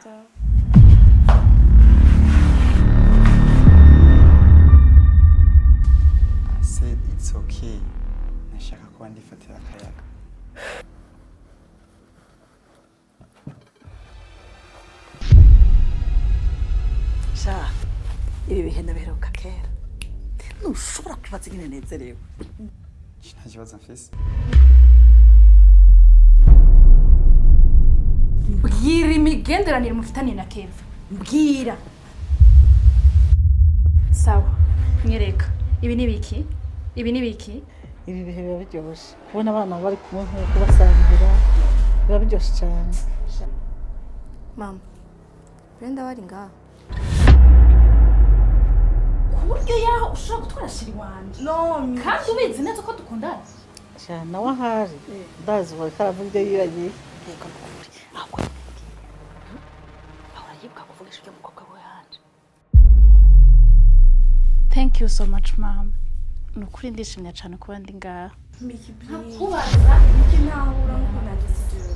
Sawa. I said it's okay. Nashaka kuba ndifatira akayaga. Sha, ibi bihe ndabiheruka kera. Ntushobora kwibaza ingene nezerewe. Nta kibazo mfise. Mbwira imigenderanire mufitaniye na Keva. Mbwira. Sawa, nyereka. Ibi ni biki? Ibi ni biki? Ibi bihe biba biryoshe. Kubona abana bari kumwe nk'uko basangira biba biryoshe cyane. Mama, Brenda bari ngaha. Ku buryo yaho ushobora gutwara shiri wanje. No, Kandi ubizi neza ko dukundana. Sha, nawe ahari ndazi ubu ariko aravuga ibyo yibagiye. Yego, ni ukuri. Ahubwo ahora yibuka kuvugisha ibyo mukobwa we hanje. Thank you so much, mom. Ni ukuri ndishimye cyane kuba ndi ngaha. Miki, please. Nkakubaza. Miki, ntahura nkuko nanjye sivyo.